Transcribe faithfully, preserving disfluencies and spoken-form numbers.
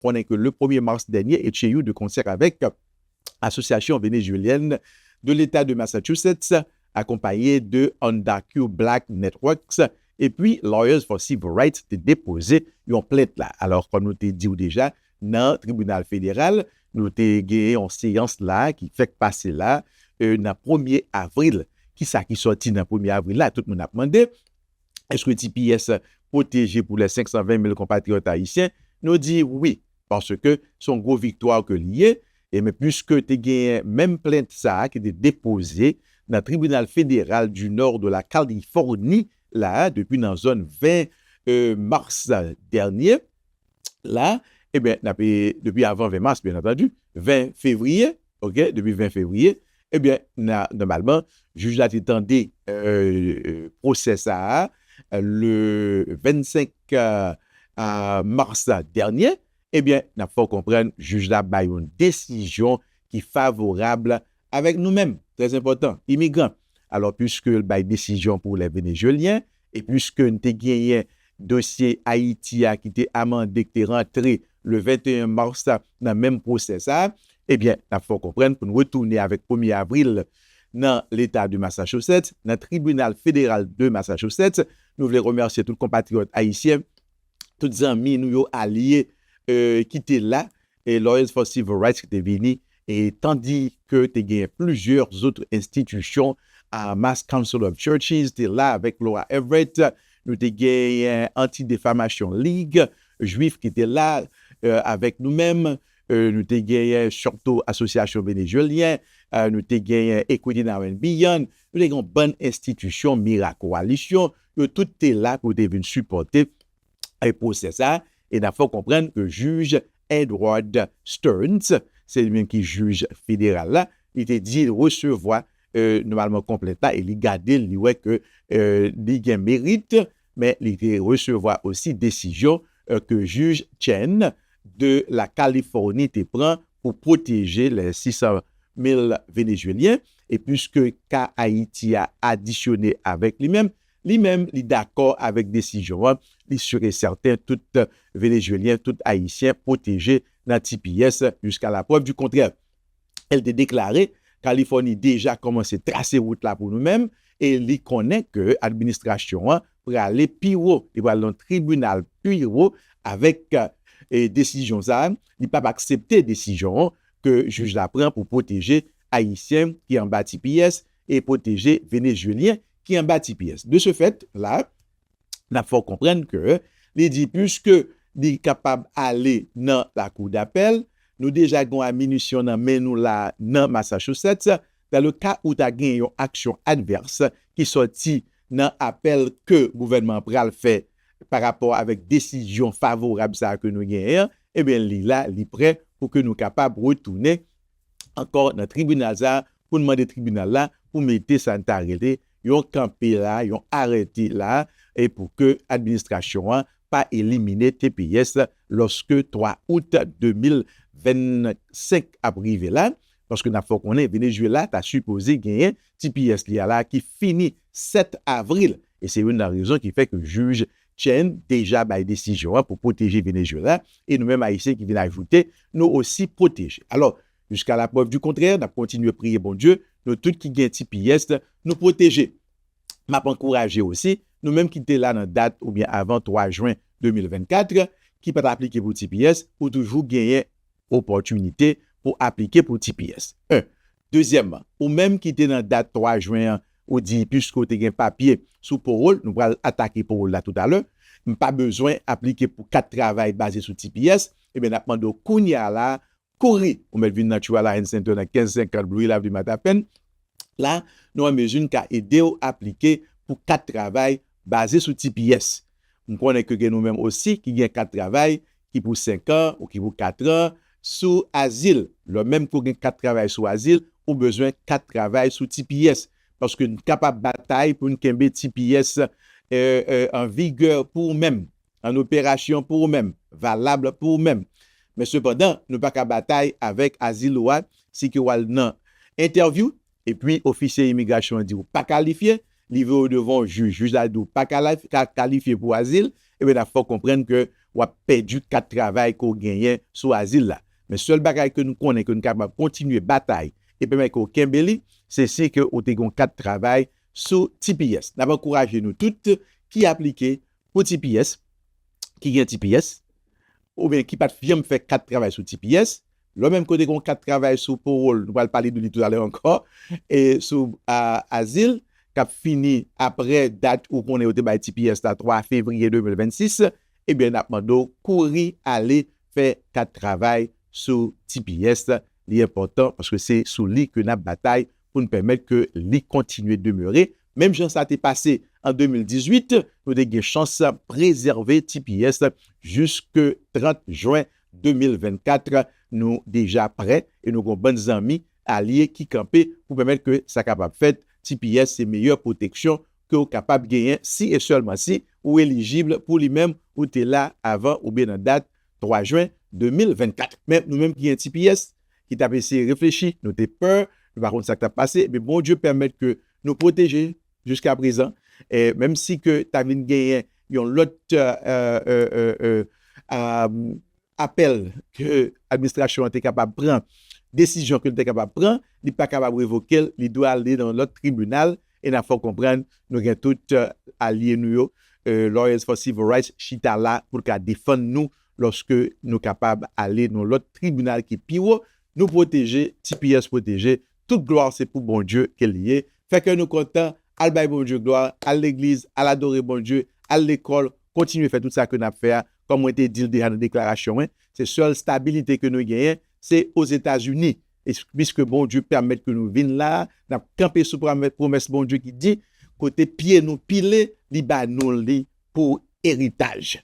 konnen ke le premye mas dènye, H A U, de konsè avèk Association Vénézuélienne de l'État de Massachusetts, accompagné de Honda Q Black Networks, epi Lawyers for Civil Rights te depoze yon plent la. Alò, kòm nou te di w deja, nan tribinal federal, nou te gen yon seyans la ki fèk pase la, euh, nan premye avril. Kisa ki sòti nan premye avril la? Tout moun ap mande, èske T P S pwoteje pou lè senk san ven mil konpatriyòt ayisyen? Nou di wi, paske se yon gwo viktwa ke li ye, e men piske te genyen menm plent sa a ki te depoze nan tribinal federal du Nord de la Californie la, depi nan zòn ven, euh, mas dènye, la, ebyen, n ap, depi avan ven mas, byen antandi, ven fevriye, ok, depi ven fevriye, ebyen, na, nòmalman, jij la te tande, euh, pwosè sa a, le vennsenk, euh, euh, mas dènye, ebyen, n ap fè w konprann, jij la bay yon desizyon ki favorab avèk nou menm, trè enpòtan, imigran. Alò, piske l bay desizyon pou lè Venezuelyen, e piske n te genyen dosye Ayiti a ki te amande, ki te rantre le venteyen mas nan menm pwosè sa, ebyen, n ap fè w konprann pou n retounen avèk premye avril nan Leta de Massachusetts, nan Tribinal Federal de Massachusetts. Nou vle remèsye tout konpatriyòt ayisyen, tout zanmi nou yo, alye, euh, ki te la, e Lawyers for Civil Rights ki te vini, e tandi ke te gen plizyè zòt enstitisyon, a Mass Council of Churches te la avèk Laura Everett, nou te gen Anti-Defamation League, Jwif ki te la, euh, avèk nou menm, euh, nou te gen Choctaw Asosyasyon Venezuelyen, euh, nou te gen Equity Now and Beyond, nou te gen yon bann enstitisyon, Mira Coalition, yo tout te la pou te vin sipòte e pwosè sa, e n ap fè w konprann ke jij Edward Stearns, se li menm ki jij federal la, li te di l resevwa, euh, nòmalman konplent la, e li gade l, li wè ke, euh, li gen merit, men li te resevwa osi desizyon, euh, ke jij Chen de la Kalifòni te pran pou pwoteje lè sis san mil Venezuelyen, e piske ka Ayiti a adisyone avèk li menm, li menm, li dakò avèk desizyon an. Li si e sèten, tout Venezuelyen, tout Ayisyen pwoteje nan T P S jusqu'à la preuve du contraire. El te deklare, Kalifòni deja kòmanse trase wout la pou nou menm, e li konnen ke administrasyon an prale pi wo, li pral nan tribinal pi wo avèk, e, desizyon sa a. Li p ap aksepte desizyon an ke jij la pran pou pwoteje Ayisyen ki anba T P S e pwoteje Venezuelyen ki anba T P S. De ce fait, la, n ap fè w konprann ke li di, piske li kapab ale nan lakou dapèl, nou deja gen yon adminisyon nan men nou la nan Massachusetts, dans le cas où ta gen yon aksyon advès ki sòti nan apèl ke gouvènman an pral fè pa rapò avèk desizyon favorab sa a ke nou genyen an, ebyen, li la, li prè pou ke nou kapab retounen ankò nan tribinal sa a, pou n mande tribinal la pou mete sa n ta rele yon kanpe la, yon arete la, e pou ke administrasyon an pa elimine T P S lòske twa out de mil vennsenk ap rive la, paske n ap fè w konnen Venezuela ta sipoze genyen T P S li a la ki fini sèt avril. E se youn nan rezon ki fè ke jij Chen deja bay desizyon an pou pwoteje Venezuela, e nou menm Ayisyen ki vin ajoute, nou osi pwoteje. Alò, jusqu'à la preuve du contraire, n ap kontinye priye Bondye, nou tout ki gen T P S, nou pwoteje. M ap ankouraje osi, nou menm ki te la nan dat oubyen avan twa jen de mil vennkat, ki pa t aplike pou T P S, ou toujou genyen opòtinite pou aplike pou T P S. En. Dezyèmman, ou menm ki te nan dat twa jen an, ou di, piske w te gen papye sou pawòl, nou pral atake pawòl la toutalè, m pa bezwen aplike pou kat travay baze sou T P S, ebyen, n ap mande w kounye a la, kouri, ou mèt vin nan True Alliance Center nan kenz senkant Blue Hill Avenue, Mattapan, la, nou an mezi n ka ede w aplike pou kat travay baze sou T P S. M konnen ke gen nou menm osi ki gen kat travay ki pou senk an ou ki pou kat an sou azil. Lè menm ke w gen kat travay sou azil, ou bezwen kat travay sou T P S. Paske n kapab batay pou n kenbe T P S, euh, euh, an vigè pou ou menm, an operasyon pou ou menm, valab pou ou menm. Men sepandan, nou pa ka batay avèk azil ou a si ke w al nan entèvyou, epi ofisye imigrasyon an di w pa kalifye, li voye w devan yon jij, jij la di w pa kalif-, ka-, kalifye pou azil, ebyen, n ap fè w konprann ke w ap pèdi kat travay ke w genyen sou azil la. Men sèl bagay ke nou konnen ke nou kapab kontinye batay e pèmèt ke w kenbe li, se si ke w te gen yon kat travay sou T P S. N ap ankouraje nou tout ki aplike pou T P S, ki gen T P S, oubyen ki pa t janm fè kat travay sou T P S, lè w menm ke w te gen yon kat travay sou pawòl, nou pral pale de li toutalè ankò, e sou a, azil, k ap fini apre dat ou konnen yo te bay T P S la, twa fevriye de mil vennsis, ebyen, n ap mande w kouri ale fè kat travay sou T P S. Li enpòtan paske se sou li ke n ap batay pou n pèmèt ke li kontinye demere. Menm jan sa te pase an de mil dizuit, nou te gen chans prezève T P S jiske trant jen de mil vennkat. Nou deja prè e nou gen yon bann zanmi, alye ki kanpe pou pèmèt ke sa kapab fèt. T P S se meyè pwoteksyon ke w kapab genyen si e sèlman si ou elijib pou li menm, ou te la avan oubyen nan dat twa jen de mil vennkat. Men nou menm ki gen T P S, ki t ap eseye reflechi, nou te pè, nou pa konn sa k t ap pase, men Bondye pèmèt ke nou pwoteje jiska prezan. E menm si ke ta vin genyen yon lòt, euh, euh, euh, euh, euh, apèl ke administrasyon an te kapab pran, desizyon ke l te kapab pran, li pa kapab revoke l, li dwe ale nan yon lòt tribinal, e n ap fè w konprann, nou gen tout, euh, alye nou yo, euh, Lawyers for Civil Rights, chita la pou l ka defann nou lòske nou kapab ale nan yon lòt tribinal ki pi wo. Nou pwoteje, T P S pwoteje, tout glwa se pou Bondye ke li ye. Fè kè nou kontan, al bay Bondye glwa, al legliz, al adore Bondye, al lekòl, kontinye fè tout sa ke n ap fè a. Kòm mwen te di l deja nan deklarasyon mwen, se sèl stabilite ke nou genyen, se Ozetazini. E piske Bondye pèmèt ke nou vin la, n ap kanpe sou pwomè-, pwomès Bondye ki di, kote pye nou pile, li ba nou li pou eritaj.